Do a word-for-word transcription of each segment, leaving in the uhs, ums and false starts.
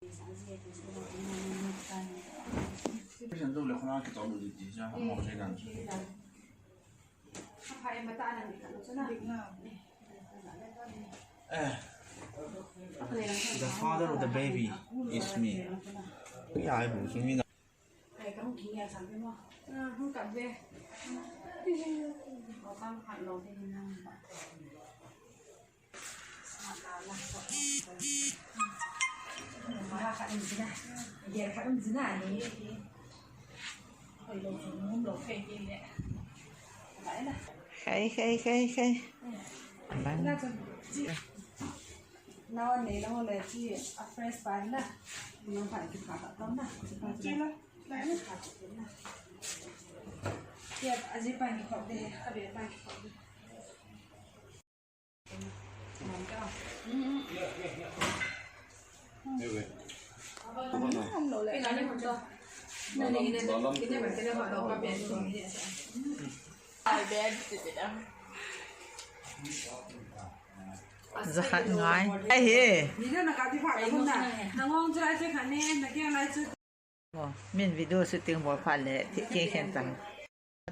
Eh, the father of the baby is me. Yeah, I was me. Khai, khai, khai, khai. Bang. Nawa nei lang le chi a fresh pa na. Nang pa ki pa ta na. Chi pa chi na. Ya, aji pa ki pa de, ka be pa ki pa de. Jakhat ngai. Ai he. Oh, min video shooting bol phat le, thi khen khen tang.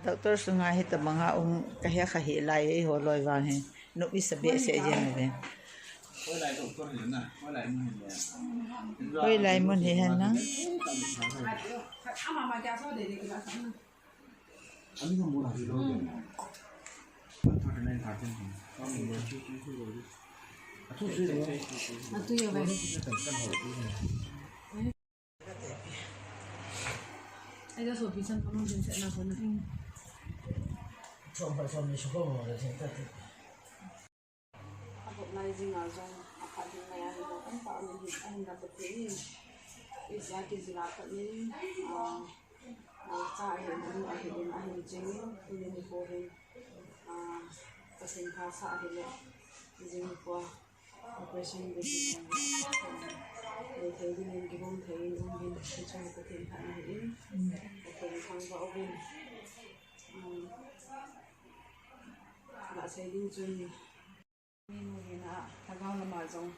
Doctor sunga hi tabang a um, ka he kha hi lai, eiho loi vang hi. Nupi sa behseh jeng ve. Hoilai mun hi hen na. Abot lai jing a jong aphat ding mai a hin lo, an pa min hin, ahin la Pathen in, ijat kijil a pat in, ah, ah, cha ahin, anu ahin, ahin jing in, tuni nikho hin, ah, Pathen pha sa ahile, jing nikho a operation ding, ah, nei thei ding in, kigong thei in, um hin, hiche hi Pathen phatna ahin, Pathen thangvah uvin, ah, gasei ding chun, Mi nu hina, lhagao lama jong,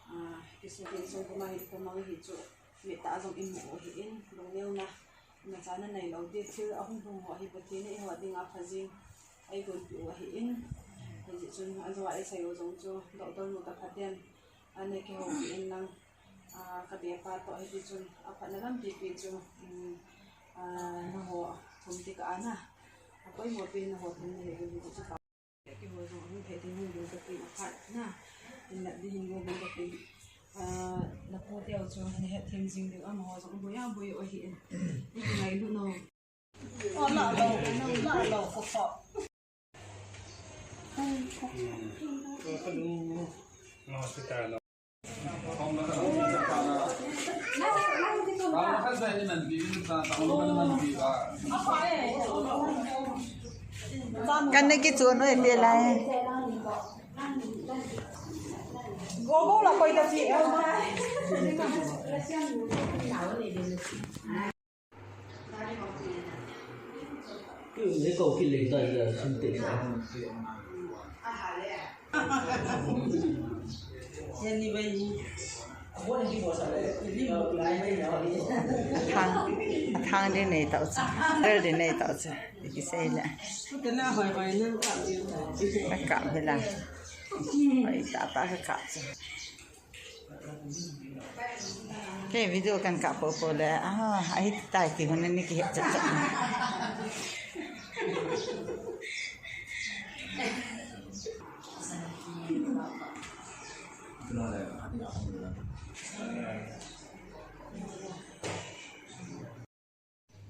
ah, kisuhmil sung kuma hi, kumang hi chu, mit tah a jong imu u ahin, lungneuna, imacha nanei lou ding, thil ahung lhung ho hi Pathen in eiho dinga pha jing, eigonpeh u ahin, hijeh chun, ajou a eisei u jong chu, doctor nu taphaten, ana kihoupi in lang, ah, kabe pa toh hiti chun, aphatna lampi pi chu, um, ah, nangho thum tika ana, apoimo pen nangho thum nahi uvin hijeh chun, Keiho jong ahung thei ding hung ding katin aphat na. Inlat ding hung ding katin. Ah, napote u chu nahet them jing ding amaho jong aboi aboi u ahin. Ingailut no. Oh, la lo, la lo, ko ko. Hospital. Kan ne kichun noi te lai. Go go la koi ta chi. Kei ko kile ta ya sinte sa. Thang, thang ding nei tau cha. Rel ding nei tau cha. Kisei le. Ka kap hi la. Hoi tata ka kap cha. Kei video kan kap popo le, ah, ahi tai kihon ni kihet chat chat.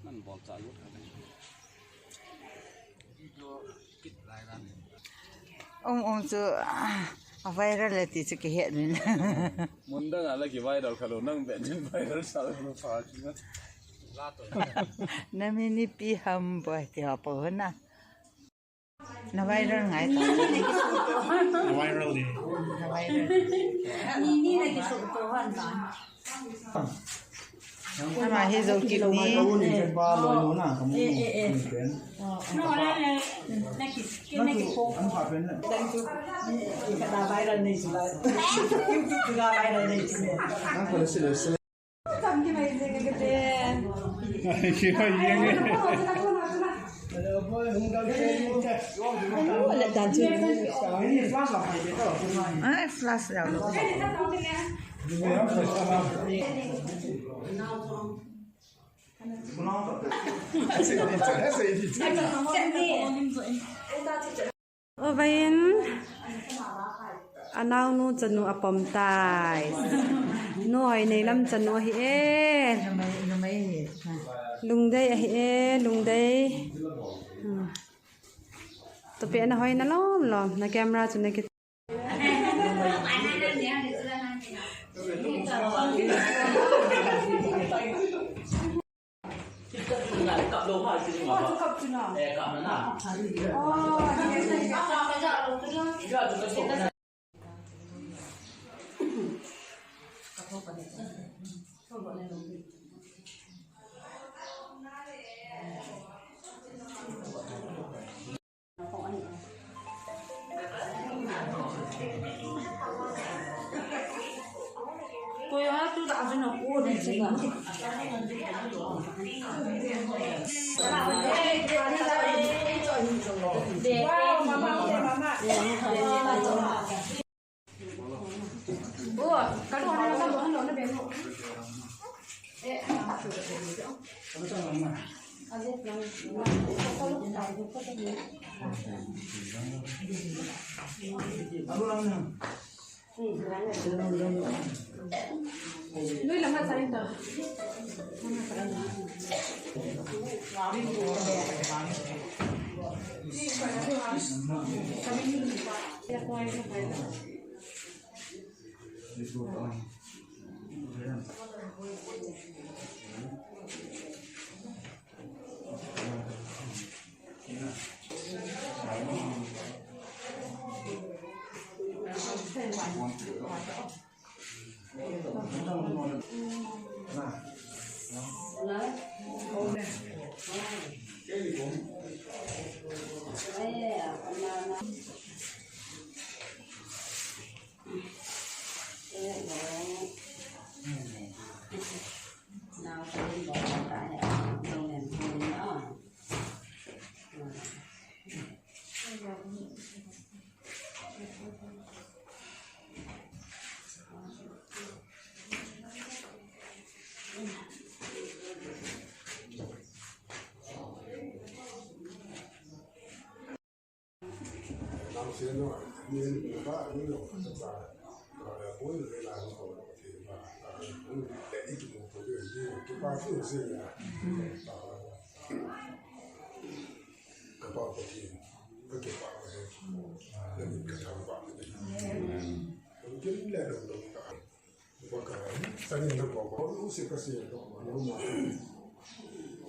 Nan bol cha lut kha. Ong ong chu, ah, a viral le ti chu kihet min. Mun dang a la ki viral kha lo, nang be nin viral sa lo pa chu na. Na mi ni pi ham boi ti ha po na. Na viral ngai ta. Na viral ni. Na viral. Ni ni na kisu to han ta. Ama hi jo kit ni. Kamu ni pen ba loi lo na, kamu ni pen. No, na, na, na ki, ki, na ki po. An pha pen na. Thank you. Ka da viral nei chu la. YouTube chu da viral nei chu. Nang ko le sile sile. Kam ki mai jeng ke te. Ai, ki mai jeng ke. Ai, flash la. Uvin, anaonu chanu apom tai. Nu hoi nei lam chanu ahi e. Lungdei ahi e, lungdei. Hmm. Tupi ana hoi na lom lom, na camera chu na ki.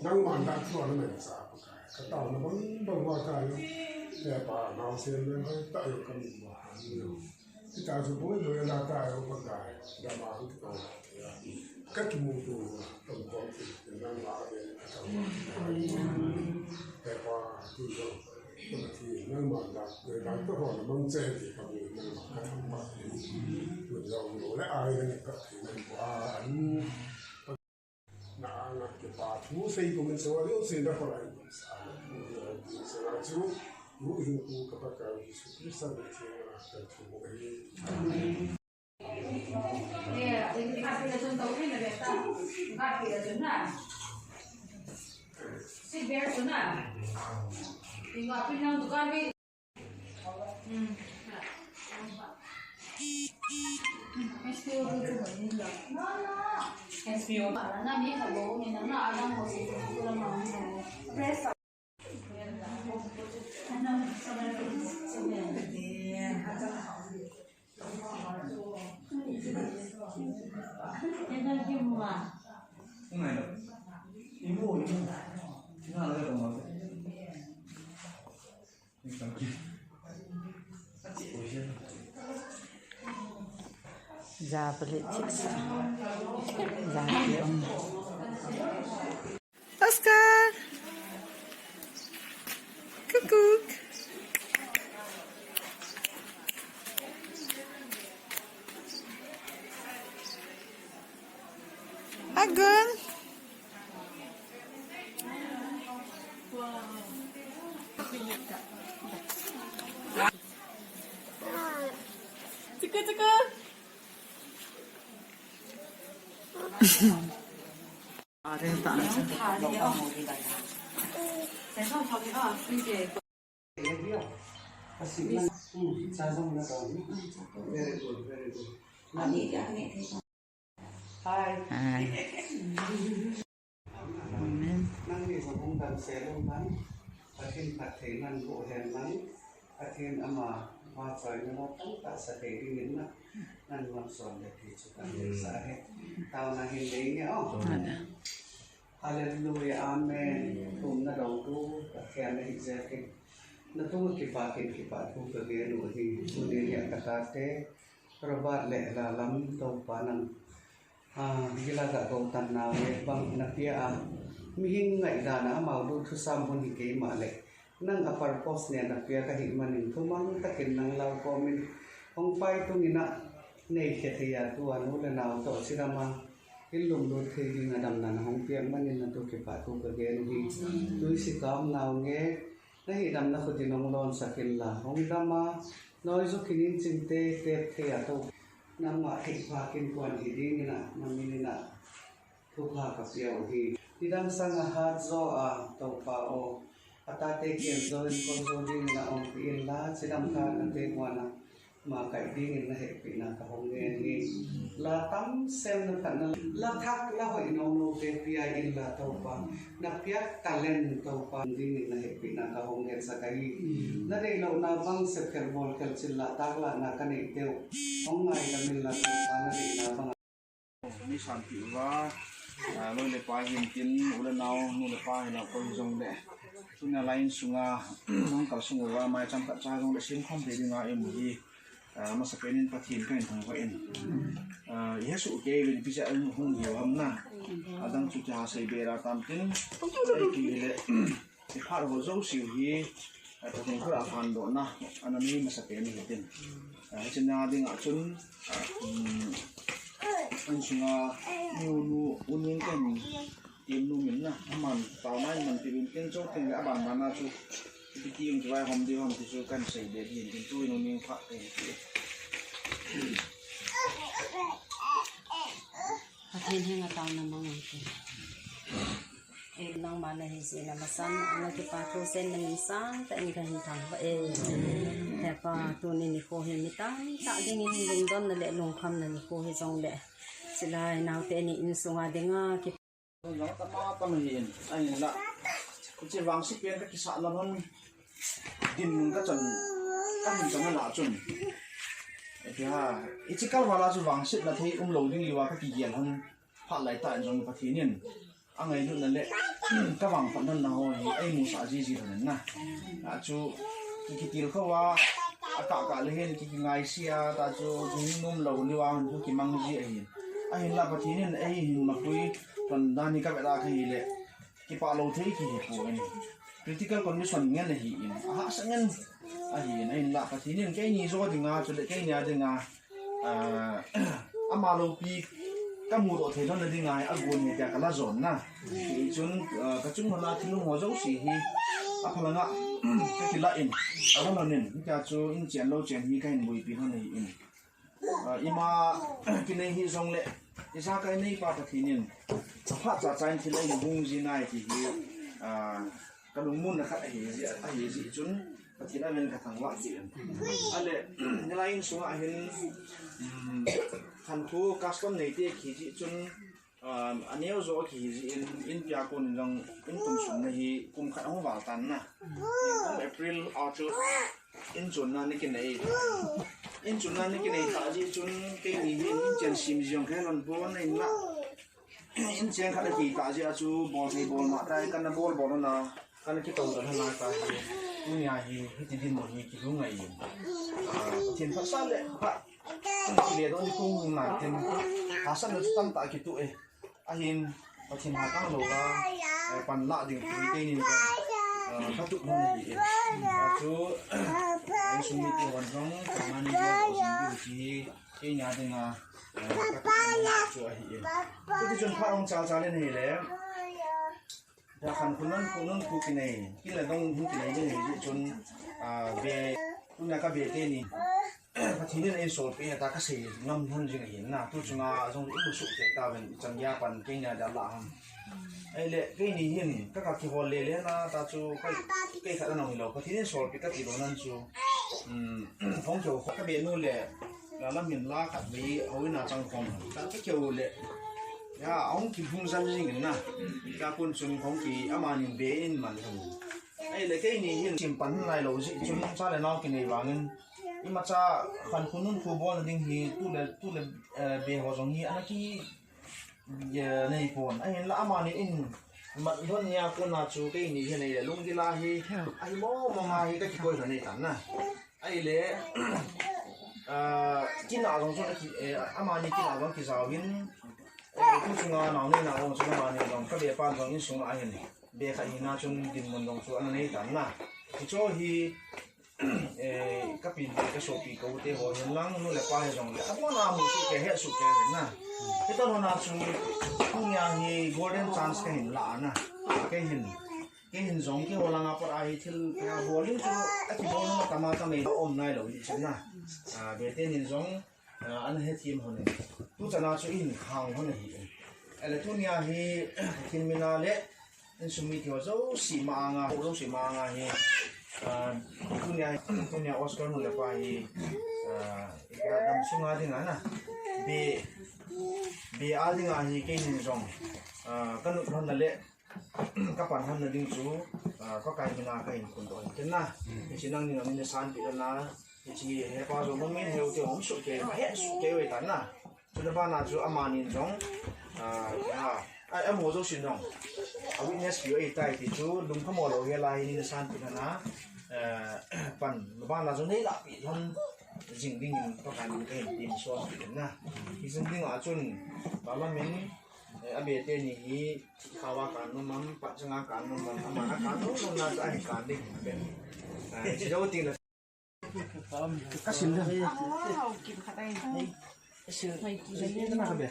Nangman dan thua na men sa Pakai. Ka taona bang bang uva ka yo. Te pa nau sen men hoi ta yo ka min uva. Ita su boi boi la ta yo Pakai. Da ma ki to. Ka kimuto uva. Tom tom ki. Nangma ka ben ka taona. Te pa tu yo. Nangman dan, dan to ho na mang che ti ka bu nangma ka taona. Tu yo lo le ai le ka ti nangma. Na anga kipa thu sei ko min sewa leo sei da ko lai. Sa na thu sei na chu, ru hin ku ka Pakai Jesu Christa min sei na ka thu ko e. Ja pali thik sa. Ja ki um. Gun. Tsuku, tsuku. Are ta. Very good, very good. Hi. Hi. Amen. Nangni jong hung damsel un lang, Pathen phattheinan boh hen lang, Pathen ama vachoina tamtah sa thei dingin na, nang malsom le ti chu kahin sah e. Taona hin nei nge o. Amen. Hallelujah, amen. Thumna dong tu, Pathen na hi jeh in. Na tung kipa kin kipa thu kagel u hi. Tuni hi a kata te, Robert le Lalam Toupa nang. Ah, gila ga go tan nau le bang na pia a. Mihing ngaidana amau du thusam hun hi keima le. Nang a purpose nia na pia kahi manin thumang takin nang lau komin. Hong pai tungina nei khe thei a tu a nu le nau to chidama. In lum lut thei ding a damna na hong piak manin na tu kipa thu kagel u hi. Tui si kam nau nge. Na hi damna khuti nong lon sakin la. Hong dama. Noi zu kinin ching te te thei a to. Nangma thei pha kin kuan hi dingina, na min ina thupha ka pia u hi. Nidang sanga hat jo a Toupa o. Atate ken jo in kon jo dingina ong pi in la, chidam kha na te kuana. Ma kai dingin na hepina ka hong ngen hi. La tam sem na khat na la thak la hoi no no te pia in la Toupa. Na piak talent Toupa dingin na hepina ka hong ngen sa ka hi. Na dei lo na bang sep khel bol khel chil la tak la na ka nei teu. Hong ngai ka min la Toupa na dei na bang. Mi sanpi uva, ah, loi le pai hin tin, u le nau, nu le pa hin a koi jong le. Tuna line sunga, nang kal sung uva, mai chang khat cha jong le sim khom thei dinga imu hi, ah, masa penin Pathen ka in thang ko in. Ah, Jesu ke vin pi cha hung hi ham na. Adang chu cha sei be ra tam tin. Ai ki le. I phat ho jouse hi, eh, Pathen khut a phatdohna, ana nei masa pen ahi tin. Eh, hiche na ding a chun, eh, um, insunga, nu, nu, u Ning kan, tim nu min na, aman, tao nai man ti bin tin chou tin le aban ban na chu, ipi ti um ti vai hom di hom ti chu kan sei be di hin tin tu nu Ning phat pen ti. Pathen henga taona mang ang tin. Ei, nangma nahi jeh in amasan, nang kipa thu sen na min sang tah in kahin thangvah e. Hepa, tuni nikho hi mi tamtah dingin lungdonna le lungkhamna nikho hi jongle. Chulai naote ni insunga dinga ki- Jong tama tama hin, ahinla. Hiche vangset pen kakisah na lhon. Dinmun kachan, kahin chan na lah chun. Hiche ha, hiche kalval a chu vangsetna thei umlou ding liuva kakigel lhon. Phat laitah in jong Pathen in angailutna le kavangphatna ho hi eimusah jiji lhon in na. Achu ki, kitilkhou a, akah kah le hin ki, kingaisih a, ta chu kihin nom lou liuva hin kimang ji ahin. Ahinla Pathen in eihin mapui lhon dan hi kavet a kahile, kipah lou thei kihi poi. Critical condition ngen ahin, ahahsa ngen ahin, ahinla Pathen in keini jo dinga, chule keini a dinga, ah, ama loupi kamudoh thei lhon na dinga agon ahi tia kala jon na. Hichun, ah, kachung lhon a thil ho jouse hi aphalanga kakilah in, alhon in, hitia chu in chen lou chen hi kahin boipi lhon ahin. Ah, ima kinei hi jongle, ijakai neipa Pathen in aphat chacha in thil eihung ji nai ti hi, ah, kalungmonna khat ahi ji, ahi ji chun, Pathen a min kathangvah ji in. Ale, hilai insunga hin, um, khankho custom neite kihi ji chun, um, aneo jo kihi ji in, in pia kon in jong, in tum sung na hi kum khat ahung val tan na. Kum April a chu in chonna na kinei. In chonna na kinei ta ji chun keini hin in chen sim jong khe lon pon na in la. In chen khat a ki ta ji a chu bol thei bol ma tai kana bol bol na. Kana kitou ta na ta hi. Tunia hi, hiti dinmun hi kilung ngai in. Ah, Pathen phatsa le, phat. Kile doh ni kung na tin. Hahsatna tamtah kitoh e. Ahin, Pathen hatah louva, eh, panlah ding ti keinin jong, Katup hon ahi e. Achu, insung mite hon jong, kamani jong, insung mite hi, kei nia dinga, eh, katup hon chu ahi e. Chuti chun phat hung cha cha le nei le. Da khan khun non khun non khu kinei. Kin le dong hung kinei le nei chun, ah, be, tuna ka be teni. Pathen in eisolpeh ta kasei ngam lhon jing ahin na, tu chunga jong i musuh kei tauvin, ichan geiya pan kei nia dia la ham. Ahile, keini hin, ka, ka kihol le le na, ta chu, kei, kei khat ana hilou, Pathen in solpeh kati lou nan chu. Um, hung kihou, ka be nu le, la lam hin la khat vei, houin a chang khom, ta ka kihou le. Ya, hung kibung jal jing in na. Ka kun chun hung ki, amanin be in man lhon. Ahile, keini hin, sim pan lai lou jeh chun, cha le nao kinei vangin, imacha khan khu nun khu bolna ding hi, tu le, tu le, eh, be ho jong hi, ana ki, eh, nei pon. Ahinla amani in, mat lhon nia kona chu keini hi nei le, lunggil a hi, ahi mo mo ma hi ka kikoi lhon nei tan na. Ahile, ah, kin a jong chu na ki, eh, amani kin a jong kijao hin, eh, tu chunga nao nei na jong chu amani jong ka be pan jong insung a hin, be khat hina chun dinmun jong chu ana nei tan na. Hicho hi, eh, ka pin, ka sopi, ka u te ho hin lang, nu le pa hi jong le. Abon a musuh kei, hesoh kei na. Hitan hon a chu, tunia hi golden chance ka hin la na. Kei hin, kei hin jong keiho langa pat a hi thil, ka bol in chu, akibol na tama ta mei, um nai lou hi chu na. Ah, be teni jong, ah, ana hethem hon in. Tu chan a chu in khang hon ahi. Ahile tunia hi, Pathen mina le, insung mite ho jouse ma anga, jouse ma anga hi, ah, tunia, tunia Oscar nu le pa hi, ah, i ka dam sunga dinga na, be, be a dinga hi keinin jong, ah, ka nop lhon na le, ka pan lhon na ding chu, ah, Pakai mina ka hin phondoh in tin na. Hiche nangni nangni nasanpeh lhon na, hiche hepa jong hung min heu te hung soh kei, hesoh kei u tan na. Chule bana chu amanin jong, ah, ah, ah, amaho jousen jong, a witness piu ahitai ti chu, lungphamo lou hel a hi nei nasanpeh lhon na, eh, pan, bana jong nei lahpeh lhon jing dingin, Pakai min ka hin tin son peh na. Hijing ding a chun, balamin, eh, a be teni hi, khawa kan nom am, pat changa kan nom am, amana kan nom nom na chu ahi kan ding, a be. Ah, hiche jou tin la. Ka sil le. Wow, kim khat ahi. Ka sil. Mai ki le. Ka na ka be.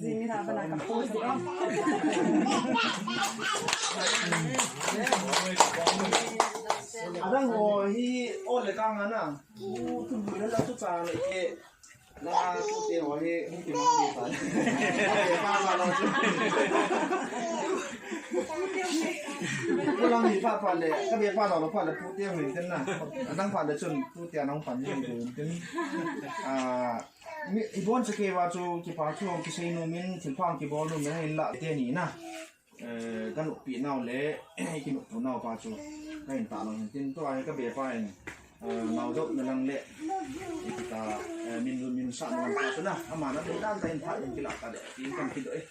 Jing ra bana ka post. Adang ho hi o le ka nga na. Ku tu le la tu cha le ke. La, tute ho hi, hung kimang di ta. Ka pa la chu. Ko lang hi pha pha le, ka be pa la lo pha le, tute ho hin tin na. Adang pha le chun, tute nang pan ni hin tin. Ah, mi, i bon cha kei va chu, kipa thu, kisei nom in, thil pha kibol nom in, hin la, teni na. Eh, ka noppi nau le, i kinoppi nau pa chu, ka hin tah lou hin tin tua hi ka be pa in, eh, nau dou na lang le, i kita, eh, min lu min sa na lang pa chu na, ama na dei dan ta in pha in kila ta le, tin kan kilo eh.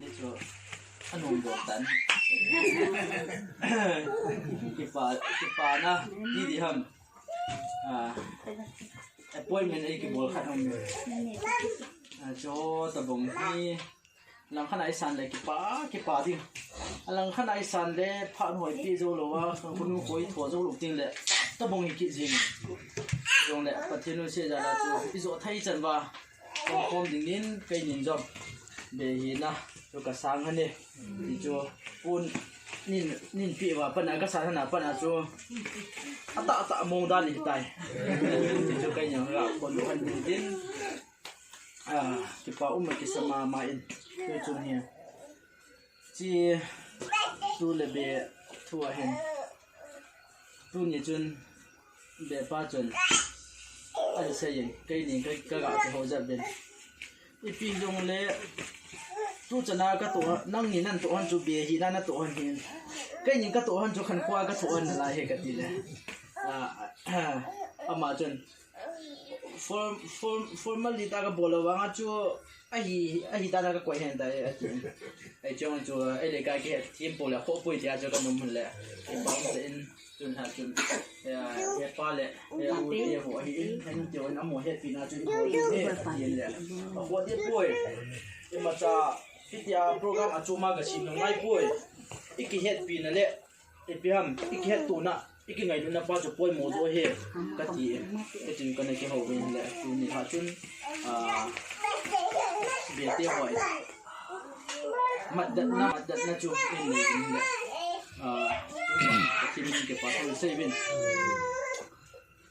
Ni chu, anung dou tan. Kipa, kipa na, di di ham. Ah, appointment ei kibol khat um. Ah, chu tabang hi, Langkhat a i san le kipa, kipa ding. A langkhat a i san le phat hoi pi jou lou a, kan khunu koi tho jou lou ding le, tabang hi kit jing. Jong le, Pathen u se ja la chu, i jo thei chan va, kong khom ding in, kei nin jom. Be hi na, chu ka sang hane. Ti chu, pun nin, nin pi va, pan a ka san hana, pan a chu, ata, ata, mong dan hi tai. Ti chu kei nin ra, kon lu han din. Ah, kipa um a kisa mama in. Tui chun hi. Chi tu le be thu a hin. Tuni chun be pa chun. An sei in. Kei ni ka, ka ga kihou jat ben. Ipi jong le tu chana ka toh, nang ni nan toh han chu be hi na na toh han hin. Kei ni ka toh han chu khankho ka toh han lai he ka ti le. Ah, ama chun. Form, form, formal di ta ka bol vang a chu ahi, ahi ta na ka koi hen ta, eh, ati. Ai chong chu, ai le ka ke thim po le kho poi tia chu ka nom le. Bang se in, chun ha chun. Ya, ya pa le, ya u ye ho hi in, hen ti on amo he pi na chu i bol le, ti le. A ho di poi. I ma cha, ti a program a chu ma ka sim ngai poi. I ki het pi na le. Ipi ham, i kihet tuna, i kingailutna pa chu poimo jo he, ka ti e. Ka tin ka na kihou ve le, tuni ha chun, ah, be te hoi. Matdatna, matdatna chu in nei ve le. Ah, ka tin ke pa chu sei vin.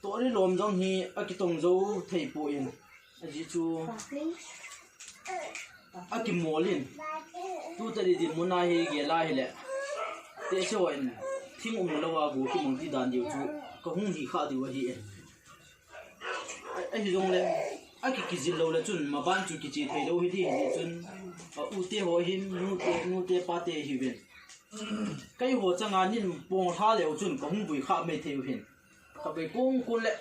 Tori lom jong hi a kitong jo thei po in. Aji chu a kimol in. Tu tadi di muna hi gela hi le. Te se wa in. Thing um lo a gu kimong ti dan diu chu. Ka hung hi kha diu ahi e. A, ahi jong le. A ki kizil lo le chun. Ma ban chu kichi thei lo hi di hi chun. A u te ho hin. Nu te, nu te pa te hi ven. Kai ho changa nin pong hla leu chun. Ka hung bui kha mai thei u hin. Ka bei kung kun le,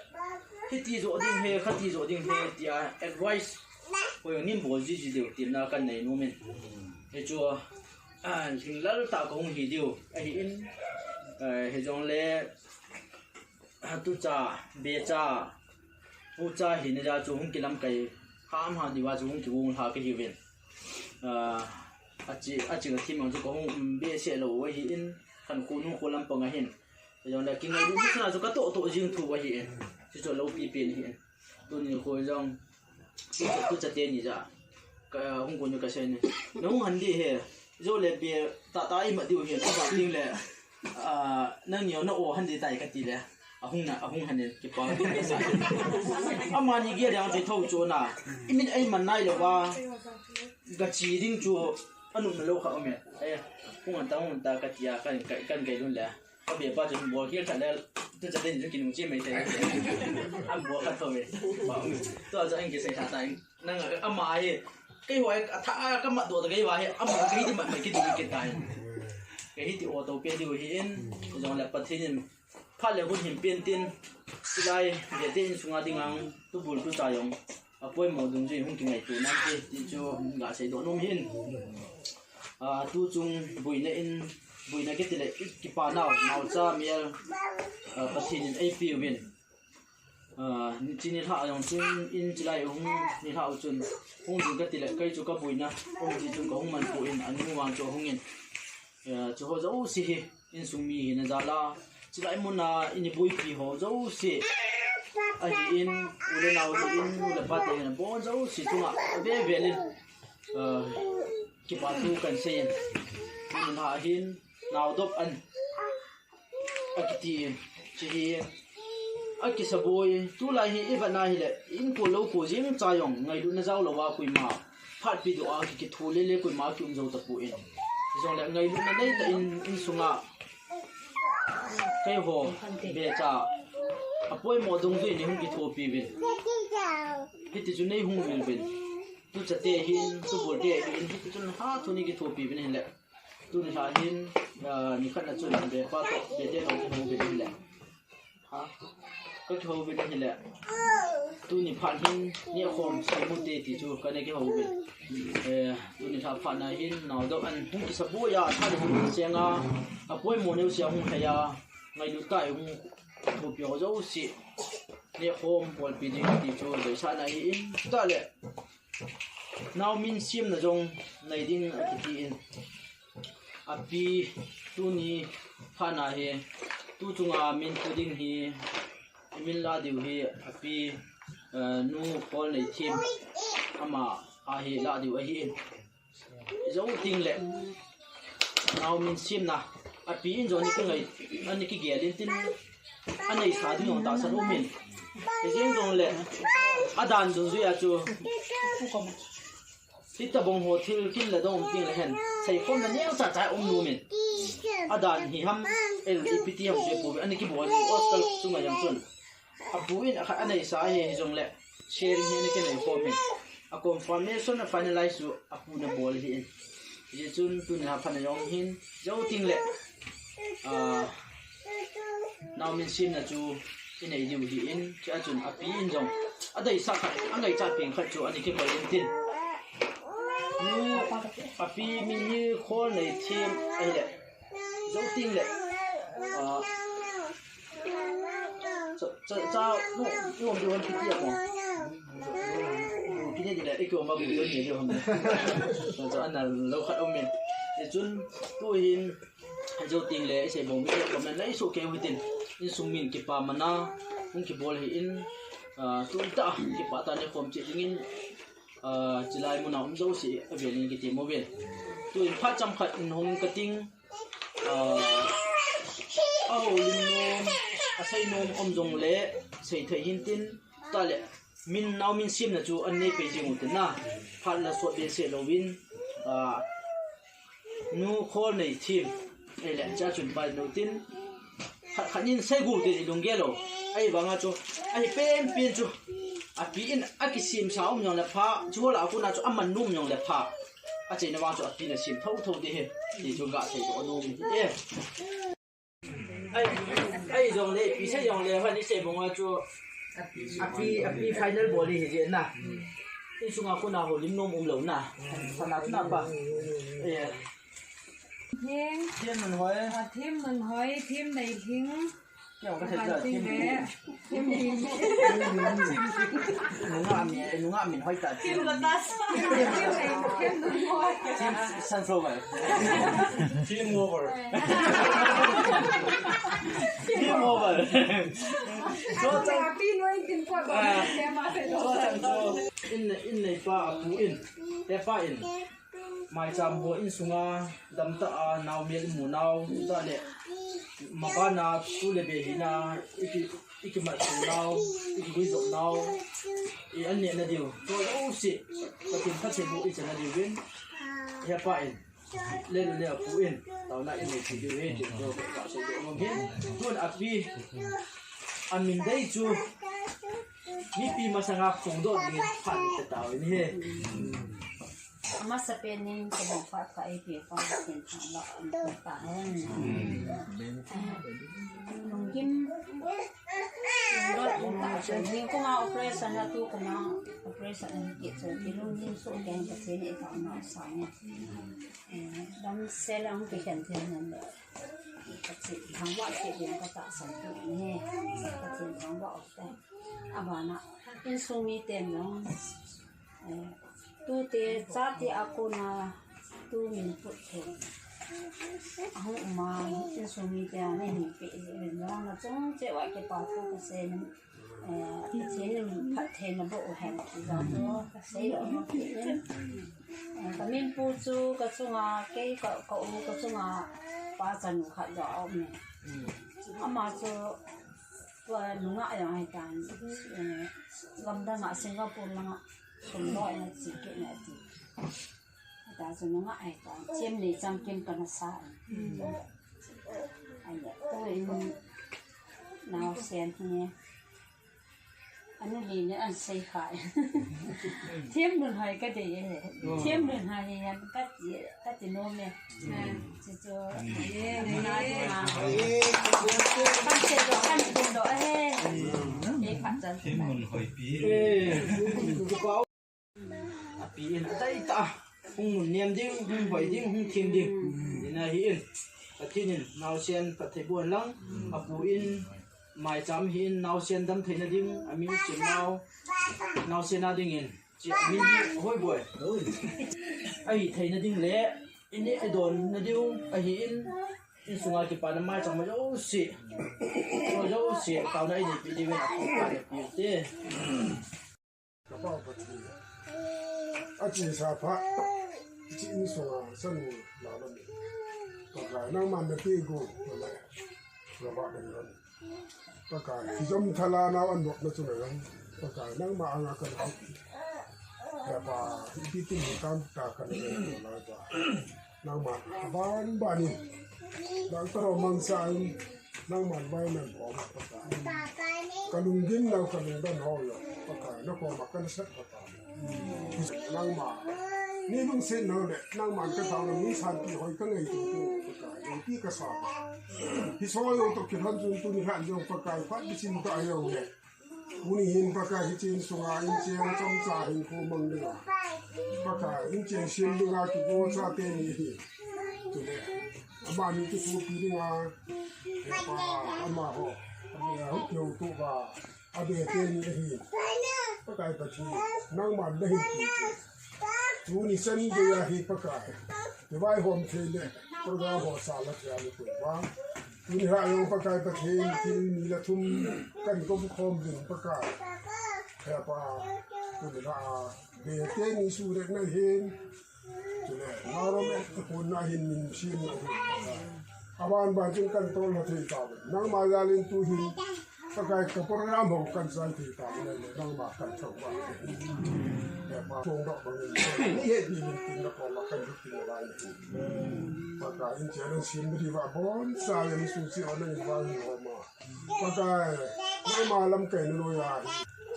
hiti jo ding he, khati jo ding he, tia advice. Hoi nin bol ji ji deu tin na kan nei nu min. He chu, ah, lhinglel ta ka hung hi diu. Ahi in, eh, he jong le, ah, tu cha, be cha, pu cha hi ne ja chu hung kilam kai, ham ham diu a chu hung ki hung ha ka hi vin. Ah, a chi, a chi ka thim ang chu ka hung, um, be se lo ahi in, kan khu nu khu lam pang ahin. Jong le, kingailutna chu ka toh toh jing thu ahi e. Chu chu lo pi pen hi e. Tuni khu jong, tu cha, tu cha te ni ja. Ka hung kun ka sei ni. Na hung han di he. Jo le be ta ta i ma diu he. Ta ba ting le. Ah, nang ni na o han di tai ka ti le. A hung na, a hung han ni ki pa. Ama ni ge dang chu tho chu na. I min ai man nai lo ba. Ga chi ding chu. Anu na lo kha ome. Ai, hung an ta, hung an ta ka ti a, kan, kan, kan kai lun le. Ka be pa chun bol khel khat le, tu cha den chu kinung chi mai te. An bol khat tho ve. Tu cha an kisei khat ta in. Nang ama hi. Kei hoi a tha ka mat do ta kei wa hi. Ama kei di mat mai ki di ki ta in. Kei hi ti o to pe di hi in. Jong le Pathen in. Phat le hun hin pen tin. Silai, de te in sunga ding ang. Tu bul tu cha jong. A poimo dungjui hung kingaito nante, ti chu ga sei doh nom hin. Ah, tu chung buina in, buina kiti le, kipa nau, nau cha mial, ah, Pathen in ei piu vin. Ah, chi ni lha jong chun, in chi lai hung, ni lha u chun, hung ding kati le, kai chu ka buina, hung ti chun ka hung man pu in, anu vang chu hung in. Eh, chu ho jouse hi, insung mi hi na jal a. Chulai mun a, in i buipi ho jouse. Ahi in, u le nau hi in, nu le pa te hin, bon jouse chunga, ve ve lin. Eh, kipa thu kan sei in. Mun ha hin, nau dop an. A kiti in. Chi hi, a kisa boi, tulai hi i vat na hi le, in ko lo ko jing cha jong, ngailutna jao lo a koima. Phat pi do a ki, kithu le le koima ki um jo ta pu in. Jong le ngailutna nei ta in, in sunga. Kei ho, be cha. A poimo dungjui ni hung kithopi vin. Hiti chu nei hung vil vin. Tu cha te hin, tu bul te hin, hiti chun ha thu ni kithopi vin hin le. Tuni lha hin, ah, ni khat na chun be pa to, be te to kihou vin hin le. Ha? Ka kihou vin hin le. Tuni phat hin, ni khom, si mu te ti chu, ka ne kihou vin. Eh, tuni lha phat na hin, nau dok an, hung kisa bu ya, tha ni hung kisa nga, a poimo neu sia hung kaya, ngailut ta hung, thopi ho jouse. Ni khom, bol pi ding ti chu, dei sa na hi in, ta le. Nau min siamna jong nei ding a kiti in. A pi tuni phat na hi tu chunga min pu ding hi, i min la diu hi a pi, eh, nu Paul Nei Thim ama a hi la diu ahi in. Jou ting le nau min siamna a pi in jong ni ki ngai, ani ki gel in tin a nei sa ding jong tahsan um in. Hi jeng jong le a dan dungjui a chu. Hita bong ho thil kin le dong ting le hen. Seikhomna neo cha cha um nu min. A dan hi ham el i pi ti ham che pu ani ki bol ni Oscar chunga jam chun. A pu in a khat a nei sa hi, hi jong le sharing hi ni ki nei khom in. A confirmation a finalize chu a pu na bol hi in. Hi chun tuni a phat na jong hin jou ting le. Ah, Nau min simna chu inei diu hi in, chea chun api in jong adeisah khat, angaichat peng khat chu ana kikoi in tin. Nu, api min hi Kholneithem ahile, Joting le, ah, cha, cha, cha, nu, i om diu ham kiti a ko. Kiti dile, i ki om a bu diu ni diu ham. Cha, cha, ana lo khat um in. Chun, tu hin, Joting le, i sei bong mi, comment la i soh kei u hitin. Insung min kipa mana, hung kibol hi in, ah, tu ta, kipa ta ne khom che ding in, ah, chilai muna um jouse, avel in kiti mo vel. Tu in phat chomkhat in hung ka ting, ah, a houlim nom, a sei nom um jong le, sei thei hin tin, ta le, min nau min simna chu an nei pei jing u tin na, phat la sot behseh louvin, ah, Nu Kholneithem, ahile, chea chun pai nu tin, khat, khat nin sei gu tin i lunggel u. Ahivanga chu, ahi penpen chu, api in a kisimsa um jong le pha, chu la a kona chu a man nom jong le pha. Acheina vang chu api na sim thotho ding ahi, ti chu ga thei doh nom ahi e. Ai, ai jong le, pi sei jong le, hoi ni sei bong a chu, api, api final bol hi je na. Insung a kona houlim nom um lou na. Sana tu na pa. Eh. Thim. Thim mun hoi. Ah, thim mun hoi, thim nei hing. Kya ka thei ka thim. Thim hing. Nunga min, nunga min hoi ta. Thim la ta sa. Thim, thim nei, thim mun hoi. Thim sunflower. Thim over. Thim over. So, thim. Pi noi thim ko ba. Ah. Thim ma se. So, so. In, in nei pa, pu in. Te pa in. Maicham ho insunga damtah a naomel imu nau, tah le mabana tu le be hina, iki, ikimat tu nau, ikiguijop nau, i an neh na diu. Tua jouse, Pathen phattheiboh ichan na diuvin, hepa in, le le le apu in, taona in nei thei diu ahi, ti chu kasei doh nom in. Tun api, amin dei chu, mipi masanga phongdoh dingin phat pe tauvin ahi. Amasapen in kamo phat kha ipi pa pen thangvah ta hen. Lungkim, lungdon in ta chen. Ning kuma operation a tu kuma operation in kit chen. Ti lungkim suh keng ka chen e ta na sa ne. Eh, damsel ang kikhen then nan le. Ka chen thangvah kit ding ka tahsan tu ne. Ka chen thangvah ok ta. Abana, insung miten jong, eh, tute, chate a kona, tu min put thei. Ahung uma, insung mite a nei hin pe, ven jong, nachung cheh uva kipa thu kasei in, eh, Pathen in phatthei naboh u hen, ti jong chu, kasei lou, eh, ka min pu chu, ka chunga, kei ka, ka u, ka chunga, pa chanu khat jong aum e. Ama chu, Tua nungah jong ahitan, eh, gamdang a Singapore langa sum loi na chi kit na ti. Hita chu nungah ahitan, chem nei chamkim kana sa. Ahile, tuin naosen hi, anu li ne an sei khai. Thim nun hoi ka dei e. Thim nun hoi hi yan ka ti, ka ti nom e. Chu chu. Ye, ye. Kan se do, kan se do, eh. Ye, phat chan. Thim mun hoi pi. Api in adei ta. Hung mun nem ding, hung hoi ding, hung thim ding. Ina hi in. Pathen in, naosen, phatthei boh lang. Apu in, maicham hi in, naosen dam theina ding, amin chim nau. Naosen a ding in. Chi, min hi hoi boi. Ahi theina ding le, ini adon na diu, ahi in, insunga kipana maicham ma jouse. Jouse, taona ini pi diu in, api pa le pi te. Ka pa pa ti. Achi sa pha. Chi insunga san la la ni. Pakai nangman na pi go. Pakai, hijom thala nau an nok na chu na jong. Pakai, nangma anga ka na. Hepa, ipi tin hi tam ta ka na la ta. Nangma, aban ban in. Nang taro mang sa in. Nangma vai nan ko ma Pakai. Ka lunggim nau ka lungdon ho yo. Pakai, na ko ma ka na sat Pakai. Nangma. Nei lungset nau le, nangman ka taona mi sanpi hoi ka ngaitu tu, Pakai, ipi ka sa. Hiche ho jong toh kilhon chun tuni lhan jong Pakai, phat bichin ka ahi jongle. Tuni hin Pakai hiche insunga, inchen chomcha hinkho mang dinga. Pakai, inchen sem dinga kigo chate ni hi. Chule, amani kithopi dinga. Hepa, amaho. Amaho, keu tu ba. Abeh teni ahi. Pakai Pathen, nangman nahin pi chu. Tuni chan geiya hi Pakai. Kivaihom thei le, program ho sala thei a ni pui va. Tuni lha jong Pakai Pathen, thil ni le thum kan kop khom din Pakai. Hepa, tuni lha a, beh teni su le na hin. Chule, narom et ka pun na hin min sin na hin. Aban ban chun kan tol na thei ta. Nangma jal in tu hin. Pakai ka program ho kan san thei ta. Nangma kan thau ba. Hepa chong dok bang in. Ni he di min tin na ko ma kan duk tin na ba ni. Pakai inchen an sin mi di ba bon sa le mi su si on na ni ba ni ho ma. Pakai, nangma lamkai na noiya.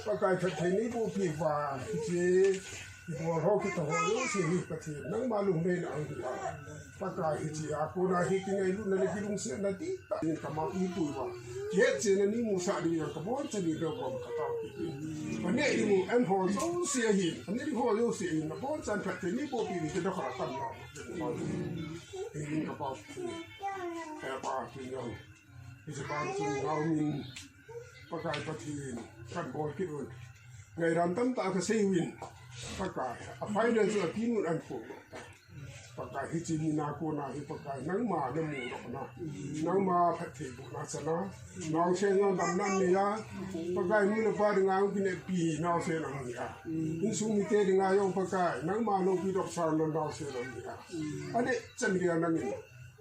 Pakai, phatthei neiboh pi uva, hiche, ibol ho, kitah ho jouse hi Pathen, nangma lungneina ahi a. Pakai, hiche a kona hi kingailutna le kilungsetna dihtah in kama ipui uva. Kihetchenna neimusah diu jong kaboncha ding lou bou katao kit in. Aneh ding u an ho jouse ahin, aneh ding ho jouse ahin, naboncha'n phatthei neiboh pi uvin ti da kha tam lou. Ahin kapao. Hepa, tin jong. Hiche bang chun nau min Pakai Pathen kan bol kit un. Ngaidam tamtah kasei uvin. Pakai, a final chu atin un an kho. Pakai hiche ni na kona hi Pakai nangma namu doh na. Nangma phattheibohna chana. Naosen jong damna neiya. Pakai nu le pa dinga jong kineppi naosen aneiya. Insung mite dinga jong Pakai nangma loupi doh sa naosen aneiya. Aneh chan dia nangin.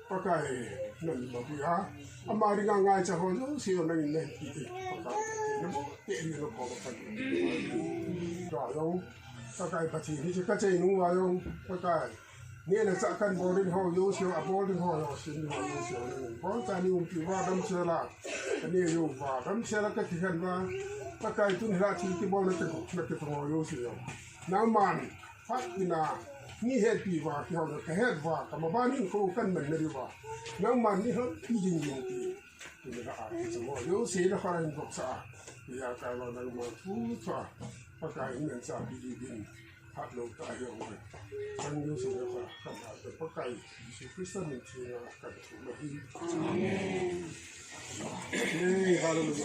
Pakai, nang ma pi a. Ama dinga ngaicha ho jouse nangin nahin pi e. Pakai, naboh teni na ko Pakai. Ka jong, Pakai Pathen hiche kachai nung uva jong, Pakai. Neh le chah kan bol ding ho jouse, abol ding ho jouse, ding ho jouse nangin. Boncha neiumpi uva damsel a. Kaneh jou uva damsel a kakikhen uva. Pakai tuni lha thil kibolna te ko, na te ko jouse jong. Nangman. Phat ina, nei hetpi uva, keiho kahet uva, kamaban in ko kan manna diuva. Nangman nei hetpi jing jing ti. Tuni lha a, ti chu mo, jouse na kharin bok sa. Iya ka lo nangma thu thua. Pakai in mansa pi di din. Hat lo ta hi ong. Kan jouse na kha, kan ha ta Pakai. Jesu Christa min thina, kan thum ahi. Amen. Hey, hallelujah.